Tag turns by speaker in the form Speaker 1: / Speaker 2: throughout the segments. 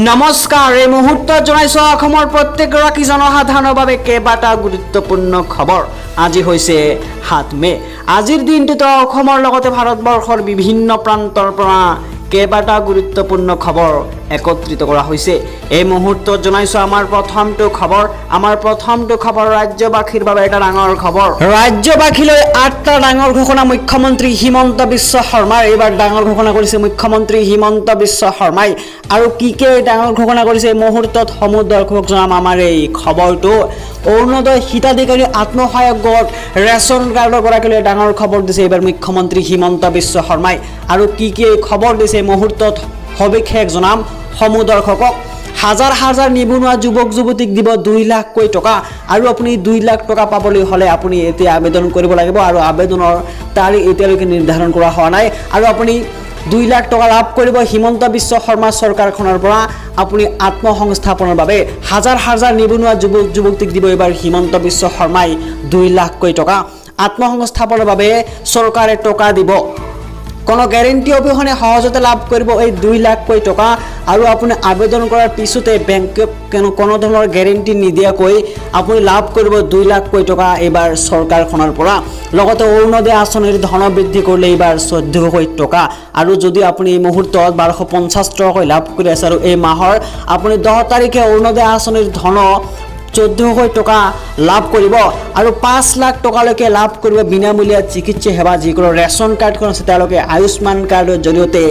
Speaker 1: নমস্কাৰ, এই মুহূৰ্তত জনাইছোঁ অসমৰ প্ৰত্যেকগৰাকী জনসাধাৰণৰ বাবে কেইবাটাও গুৰুত্বপূৰ্ণ খবৰ। আজি হৈছে 7 মে'। আজিৰ দিনটোত অসমৰ লগতে ভাৰতবৰ্ষৰ বিভিন্ন প্ৰান্তৰ পৰা কেইবাটাও গুৰুত্বপূৰ্ণ খবৰ একত্ৰিত কৰা হৈছে। এই মুহূৰ্তত জনাইছোঁ আমাৰ প্ৰথমটো খবৰ। আমাৰ প্ৰথমটো খবৰ ৰাজ্যবাসীৰ বাবে এটা ডাঙৰ খবৰ। ৰাজ্যবাসীলৈ আঠটা ডাঙৰ ঘোষণা মুখ্যমন্ত্ৰী হিমন্ত বিশ্ব শৰ্মাৰ। এইবাৰ ডাঙৰ ঘোষণা কৰিছে মুখ্যমন্ত্ৰী হিমন্ত বিশ্ব শৰ্মাই। আৰু কি কি ডাঙৰ ঘোষণা কৰিছে, এই মুহূৰ্তত সমূহ দৰ্শকক জনাম আমাৰ এই খবৰটো। অৰুণোদয় হিতাধিকাৰী, আত্মসহায়ক গোট, ৰেচন কাৰ্ডৰ গৰাকীলৈ ডাঙৰ খবৰ দিছে এইবাৰ মুখ্যমন্ত্ৰী হিমন্ত বিশ্ব শৰ্মাই। আৰু কি কি এই খবৰ দিছে, এই মুহূৰ্তত সবিশেষ জনাম সমূহ দৰ্শকক। হাজাৰ হাজাৰ নিবনুৱা যুৱক যুৱতীক দিব 2 লাখকৈ টকা। আৰু আপুনি 2 লাখ টকা পাবলৈ হ'লে আপুনি এতিয়া আবেদন কৰিব লাগিব আৰু আবেদনৰ তাৰিখ এতিয়ালৈকে নিৰ্ধাৰণ কৰা হোৱা নাই। আৰু আপুনি 2 লাখ টকা লাভ কৰিব হিমন্ত বিশ্ব শৰ্মা চৰকাৰখনৰ পৰা আপুনি আত্মসংস্থাপনৰ বাবে। হাজাৰ হাজাৰ নিবনুৱা যুৱক যুৱতীক দিব এইবাৰ হিমন্ত বিশ্ব শৰ্মাই 2 লাখকৈ টকা। আত্মসংস্থাপনৰ বাবে চৰকাৰে টকা দিব। কোনো গেৰেণ্টি অবিহনে সহজতে লাভ কৰিব এই 2 লাখকৈ টকা। আৰু আপুনি আবেদন কৰাৰ পিছতে বেংকে কোনো ধৰণৰ গেৰেণ্টি নিদিয়াকৈ আপুনি লাভ কৰিব 2 লাখকৈ টকা এইবাৰ চৰকাৰখনৰ পৰা। লগতে অৰুণোদয় আঁচনিৰ ধন বৃদ্ধি কৰিলে এইবাৰ 1400কৈ টকা। আৰু যদি আপুনি এই মুহূৰ্তত 1250 টকাকৈ লাভ কৰি আছে আৰু এই মাহৰ আপুনি 10 তাৰিখে অৰুণোদয় আঁচনিৰ ধন 1400কৈ টকা লাভ কৰিব। আৰু 5 লাখ টকালৈকে লাভ কৰিব বিনামূলীয়া চিকিৎসা সেৱা। যিসকলৰ ৰেচন কাৰ্ডখন আছে, তেওঁলোকে আয়ুষ্মান কাৰ্ডৰ জৰিয়তে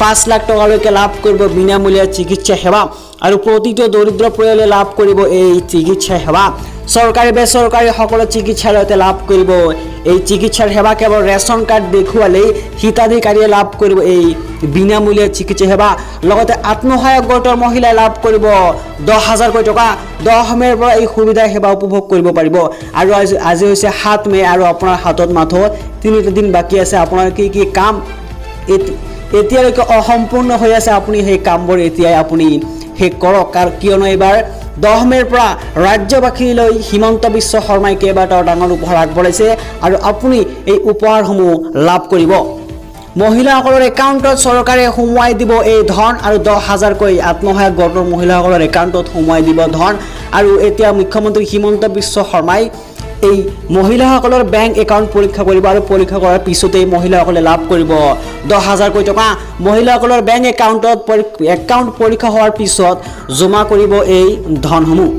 Speaker 1: 5 লাখ টকালৈকে লাভ কৰিব বিনামূলীয়া চিকিৎসা সেৱা। আৰু প্ৰতিটো দৰিদ্ৰ পৰিয়ালে লাভ কৰিব এই চিকিৎসা সেৱা। চৰকাৰী বেচৰকাৰী সকলো চিকিৎসালয়তে লাভ কৰিব এই চিকিৎসাৰ সেৱা। কেৱল ৰেচন কাৰ্ড দেখুৱালেই হিতাধিকাৰীয়ে লাভ কৰিব এই বিনামূলীয়া চিকিৎসা সেৱা। লগতে আত্মসহায়ক গোটৰ মহিলাই লাভ কৰিব 10 হাজাৰকৈ টকা। 10 মে'ৰ পৰা এই সুবিধা সেৱা উপভোগ কৰিব পাৰিব। আৰু আজি হৈছে 7 মে' আৰু আপোনাৰ হাতত মাথো তিনিটা দিন বাকী আছে। আপোনাৰ কি কি কাম এতিয়ালৈকে অসম্পূৰ্ণ হৈ আছে, আপুনি সেই কামবোৰ এতিয়াই আপুনি শেষ কৰক। কাৰণ কিয়নো এইবাৰ 10 মে'ৰ পৰা ৰাজ্যবাসীলৈ হিমন্ত বিশ্ব শৰ্মাই কেইবাটাও ডাঙৰ উপহাৰ আগবঢ়াইছে আৰু আপুনি এই উপহাৰসমূহ লাভ কৰিব। মহিলাসকলৰ একাউণ্টত চৰকাৰে সোমোৱাই দিব এই ধন। আৰু 10 হাজাৰকৈ আত্মসহায়ক গোটৰ মহিলাসকলৰ একাউণ্টত সোমোৱাই দিব ধন। আৰু এতিয়া মুখ্যমন্ত্ৰী হিমন্ত বিশ্ব শৰ্মাই এই মহিলাসকলৰ বেংক একাউণ্ট পৰীক্ষা কৰিব আৰু পৰীক্ষা কৰাৰ পিছতেই মহিলাসকলে লাভ কৰিব 10 হাজাৰকৈ টকা। মহিলাসকলৰ বেংক একাউণ্টত একাউণ্ট পৰীক্ষা হোৱাৰ পিছত জমা কৰিব এই ধনসমূহ।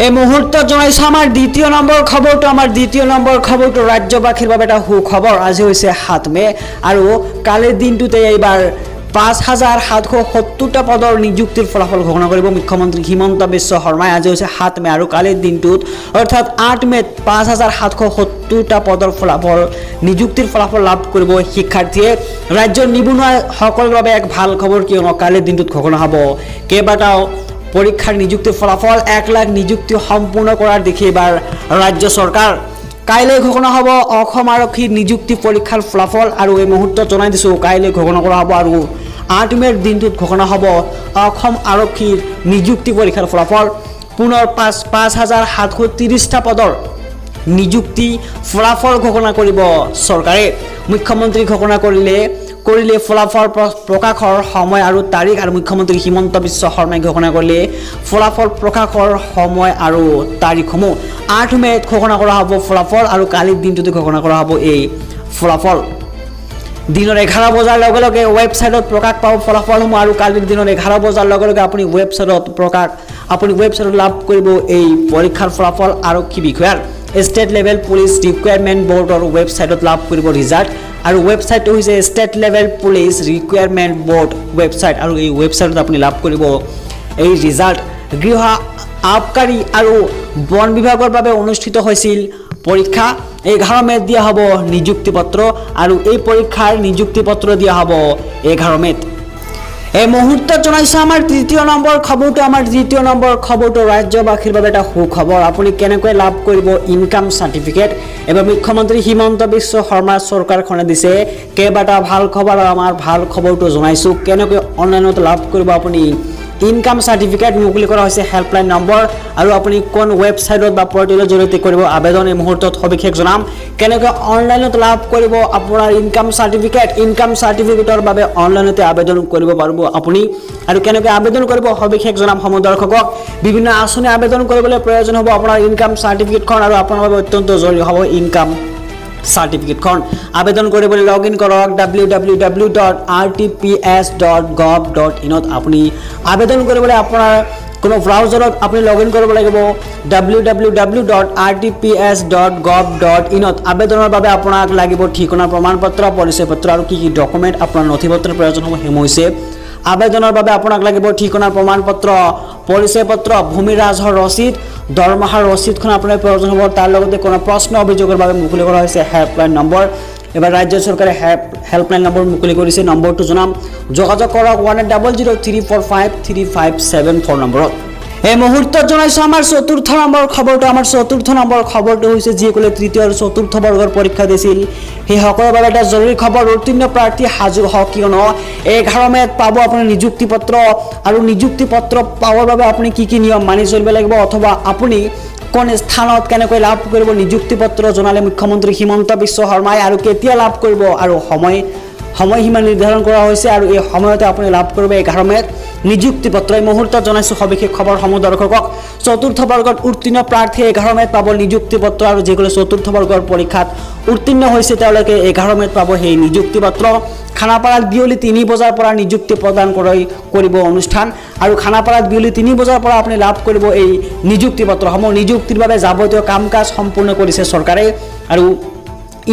Speaker 1: এই মুহূৰ্তত জনাইছোঁ আমাৰ দ্বিতীয় নম্বৰ খবৰটো। আমাৰ দ্বিতীয় নম্বৰ খবৰটো ৰাজ্যবাসীৰ বাবে এটা সুখবৰ। আজি হৈছে 7 মে' আৰু কালিৰ দিনটোতে এইবাৰ 5770টা পদৰ নিযুক্তিৰ ফলাফল ঘোষণা কৰিব মুখ্যমন্ত্ৰী হিমন্ত বিশ্ব শৰ্মাই। আজি হৈছে 7 মে' আৰু কালিৰ দিনটোত অৰ্থাৎ 8 মে'ত 5770টা পদৰ ফলাফল, নিযুক্তিৰ ফলাফল লাভ কৰিব শিক্ষাৰ্থীয়ে। ৰাজ্যৰ নিবনুৱাসকলৰ বাবে এক ভাল খবৰ, কিয়নো কালিৰ দিনটোত ঘোষণা হ'ব কেইবাটাও পৰীক্ষাৰ নিযুক্তিৰ ফলাফল। 1 লাখ নিযুক্তি সম্পূৰ্ণ কৰাৰ দিশে এইবাৰ ৰাজ্য চৰকাৰ। কাইলৈ ঘোষণা হ'ব অসম আৰক্ষীৰ নিযুক্তি পৰীক্ষাৰ ফলাফল। আৰু এই মুহূৰ্তত জনাই দিছোঁ, কাইলৈ ঘোষণা কৰা হ'ব আৰু 8 মে'ৰ দিনটোত ঘোষণা হ'ব অসম আৰক্ষীৰ নিযুক্তি পৰীক্ষাৰ ফলাফল। পুনৰ 5730টা পদৰ নিযুক্তি ফলাফল ঘোষণা কৰিব চৰকাৰে। মুখ্যমন্ত্ৰী ঘোষণা কৰিলে ফলাফল প্ৰকাশৰ সময় আৰু তাৰিখ। আৰু মুখ্যমন্ত্ৰী হিমন্ত বিশ্ব শৰ্মাই ঘোষণা কৰিলে ফলাফল প্ৰকাশৰ সময় আৰু তাৰিখসমূহ। 8 মে'ত ঘোষণা কৰা হ'ব ফলাফল আৰু কালিৰ দিনটোতে ঘোষণা কৰা হ'ব এই ফলাফল। দিনৰ 11 বজাৰ লগে লগে ৱেবছাইটত প্ৰকাশ পাব ফলাফলসমূহ। আৰু কালিৰ দিনত 11 বজাৰ লগে লগে আপুনি ৱেবছাইটত লাভ কৰিব এই পৰীক্ষাৰ ফলাফল। আৰক্ষী বিষয়াৰ ষ্টেট লেভেল পুলিচ ৰিক্ৰুটমেণ্ট বৰ্ডৰ ৱেবছাইটত লাভ কৰিব ৰিজাল্ট। আৰু ৱেবছাইটটো হৈছে State Level Police Recruitment Board website আৰু এই ৱেবছাইটত আপুনি লাভ কৰিব এই ৰিজাল্ট। গৃহ, আবকাৰী আৰু বন বিভাগৰ বাবে অনুষ্ঠিত হৈছিল পৰীক্ষা। 11 মে'ত দিয়া হ'ব নিযুক্তি পত্ৰ আৰু এই পৰীক্ষাৰ নিযুক্তি পত্ৰ দিয়া হ'ব 11 মে'ত। এই মুহূৰ্তত জনাইছোঁ আমাৰ তৃতীয় নম্বৰ খবৰটো। আমাৰ তৃতীয় নম্বৰ খবৰটো ৰাজ্যবাসীৰ বাবে এটা সুখবৰ। আপুনি কেনেকৈ লাভ কৰিব ইনকাম চাৰ্টিফিকেট? এবাৰ মুখ্যমন্ত্ৰী হিমন্ত বিশ্ব শৰ্মাৰ চৰকাৰখনে দিছে কেইবাটাও ভাল খবৰ আৰু আমাৰ ভাল খবৰটো জনাইছোঁ, কেনেকৈ অনলাইনত লাভ কৰিব আপুনি ইনকাম চাৰ্টিফিকেট? মুকলি কৰা হৈছে হেল্পলাইন নম্বৰ আৰু আপুনি কোন ৱেবছাইটত বা পৰ্টেলৰ জৰিয়তে কৰিব আবেদন, এই মুহূৰ্তত সবিশেষ জনাম। কেনেকৈ অনলাইনত লাভ কৰিব আপোনাৰ ইনকাম চাৰ্টিফিকেট? ইনকাম চাৰ্টিফিকেটৰ বাবে অনলাইনতে আবেদন কৰিব পাৰিব আপুনি আৰু কেনেকৈ আবেদন কৰিব, সবিশেষ জনাম সমূহ দৰ্শকক। বিভিন্ন আঁচনি আবেদন কৰিবলৈ প্ৰয়োজন হ'ব আপোনাৰ ইনকাম চাৰ্টিফিকেটখন আৰু আপোনাৰ বাবে অত্যন্ত জৰুৰী হ'ব ইনকাম চাৰ্টিফিকেটখন। আবেদন কৰিবলৈ লগ ইন কৰক www.rtps.gov.inত। আপুনি আবেদন কৰিবলৈ আপোনাৰ কোনো ব্ৰাউজাৰত আপুনি লগ ইন কৰিব লাগিব www.rtps.gov.inত। আবেদনৰ বাবে আপোনাক লাগিব ঠিকনা প্ৰমাণপত্ৰ, পৰিচয় পত্ৰ আৰু কি কি ডকুমেণ্ট, আপোনাৰ নথি পত্ৰৰ প্ৰয়োজন হ'ব সেইসমূহ হৈছে: আবেদনৰ বাবে আপোনাক লাগিব ঠিকনাৰ প্ৰমাণপত্ৰ, পৰিচয় পত্ৰ, ভূমি ৰাজহৰ ৰচিদ, দৰমহাৰ ৰচিদখন আপোনাৰ প্ৰয়োজন হ'ব। তাৰ লগতে কোনো প্ৰশ্ন অভিযোগৰ বাবে মুকলি কৰা হৈছে হেল্পলাইন নম্বৰ। এবাৰ ৰাজ্য চৰকাৰে হেল্পলাইন নম্বৰ মুকলি কৰিছে। নম্বৰটো জনাম, যোগাযোগ কৰক 1800 345 3574 নম্বৰত। এই মুহূৰ্তত জনাইছোঁ আমাৰ চতুৰ্থ নম্বৰ খবৰটো। আমাৰ চতুৰ্থ নম্বৰ খবৰটো হৈছে, যিসকলে তৃতীয় আৰু চতুৰ্থ বৰ্গৰ পৰীক্ষা দিছিল, সেইসকলৰ বাবে এটা জৰুৰী খবৰ। উত্তীৰ্ণ প্ৰাৰ্থী সাজু হওক, কিয়নো 11 মে'ত পাব আপুনি নিযুক্তি পত্ৰ। আৰু নিযুক্তি পত্ৰ পাবৰ বাবে আপুনি কি কি নিয়ম মানি চলিব লাগিব অথবা আপুনি কোন স্থানত কেনেকৈ লাভ কৰিব নিযুক্তি পত্ৰ, জনালে মুখ্যমন্ত্ৰী হিমন্ত বিশ্ব শৰ্মাই। আৰু কেতিয়া লাভ কৰিব আৰু সময়সীমা নিৰ্ধাৰণ কৰা হৈছে আৰু এই সময়তে আপুনি লাভ কৰিব 11 মে'ত নিযুক্তি পত্ৰ। এই মুহূৰ্তত জনাইছোঁ সবিশেষ খবৰ সমূহ দৰ্শকক। চতুৰ্থ বৰ্গত উত্তীৰ্ণ প্ৰাৰ্থীয়ে 11 মে'ত পাব নিযুক্তি পত্ৰ আৰু যিসকলে চতুৰ্থ বৰ্গৰ পৰীক্ষাত উত্তীৰ্ণ হৈছে, তেওঁলোকে 11 মে'ত পাব সেই নিযুক্তি পত্ৰ। খানাপাৰাত বিয়লি 3 বজাৰ পৰা নিযুক্তি প্ৰদান কৰিব অনুষ্ঠান আৰু খানাপাৰাত বিয়লি 3 বজাৰ পৰা আপুনি লাভ কৰিব এই নিযুক্তি পত্ৰসমূহ। নিযুক্তিৰ বাবে যাৱতীয় কাম কাজ সম্পূৰ্ণ কৰিছে চৰকাৰে আৰু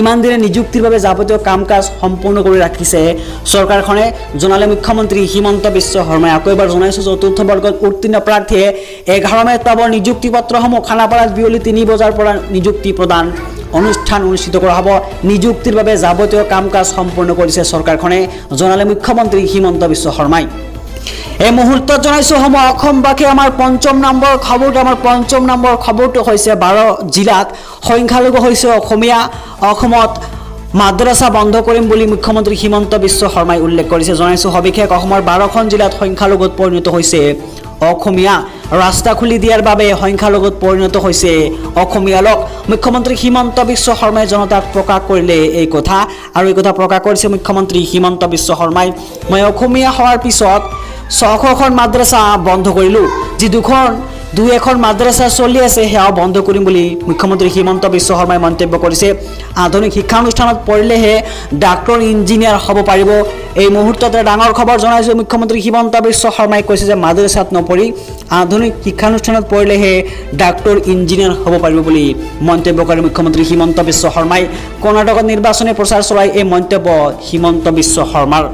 Speaker 1: ইমান দিনে নিযুক্তিৰ বাবে যাৱতীয় কাম কাজ সম্পূৰ্ণ কৰি ৰাখিছে চৰকাৰখনে, জনালে মুখ্যমন্ত্ৰী হিমন্ত বিশ্ব শৰ্মাই। আকৌ এবাৰ জনাইছোঁ, চতুৰ্থ বৰ্গত উত্তীৰ্ণ প্ৰাৰ্থীয়ে 11 মে'ত পাব নিযুক্তি পত্ৰসমূহ। খানাপাৰাত বিয়লি 3 বজাৰ পৰা নিযুক্তি প্ৰদান অনুষ্ঠান অনুষ্ঠিত কৰা হ'ব। নিযুক্তিৰ বাবে যাৱতীয় কাম কাজ সম্পূৰ্ণ কৰিছে চৰকাৰখনে, জনালে মুখ্যমন্ত্ৰী হিমন্ত বিশ্ব শৰ্মাই। এই মুহূৰ্তত জনাইছোঁ সমূহ অসমবাসী, আমাৰ পঞ্চম নম্বৰ খবৰটো। আমাৰ পঞ্চম নম্বৰ খবৰটো হৈছে, 12 জিলাত সংখ্যালঘু হৈছে অসমীয়া, অসমত মাদ্ৰাছা বন্ধ কৰিম বুলি মুখ্যমন্ত্ৰী হিমন্ত বিশ্ব শৰ্মাই উল্লেখ কৰিছে। জনাইছোঁ সবিশেষ। অসমৰ 12খন জিলাত সংখ্যালঘুত পৰিণত হৈছে অসমীয়া। ৰাস্তা খুলি দিয়াৰ বাবে সংখ্যালঘুত পৰিণত হৈছে অসমীয়া লোক। মুখ্যমন্ত্ৰী হিমন্ত বিশ্ব শৰ্মাই জনতাক প্ৰকাশ কৰিলে এই কথা আৰু এই কথা প্ৰকাশ কৰিছে মুখ্যমন্ত্ৰী হিমন্ত বিশ্ব শৰ্মাই। মই অসমীয়া হোৱাৰ পিছত 600খন মাদ্ৰাছা বন্ধ কৰিলোঁ। যি দুখন দুই এখন মাদ্ৰাছা চলি আছে, সেয়াও বন্ধ কৰিম বুলি মুখ্যমন্ত্ৰী হিমন্ত বিশ্ব শৰ্মাই মন্তব্য কৰিছে। আধুনিক শিক্ষানুষ্ঠানত পঢ়িলেহে ডাক্তৰ, ইঞ্জিনিয়াৰ হ'ব পাৰিব। এই মুহূৰ্ততে ডাঙৰ খবৰ জনাইছোঁ, মুখ্যমন্ত্ৰী হিমন্ত বিশ্ব শৰ্মাই কৈছে যে মাদ্ৰাছাত নপঢ়ি আধুনিক শিক্ষানুষ্ঠানত পঢ়িলেহে ডাক্তৰ, ইঞ্জিনিয়াৰ হ'ব পাৰিব বুলি মন্তব্য কৰে মুখ্যমন্ত্ৰী হিমন্ত বিশ্ব শৰ্মাই। কৰ্ণাটকত নিৰ্বাচনী প্ৰচাৰ চলাই এই মন্তব্য হিমন্ত বিশ্ব শৰ্মাৰ।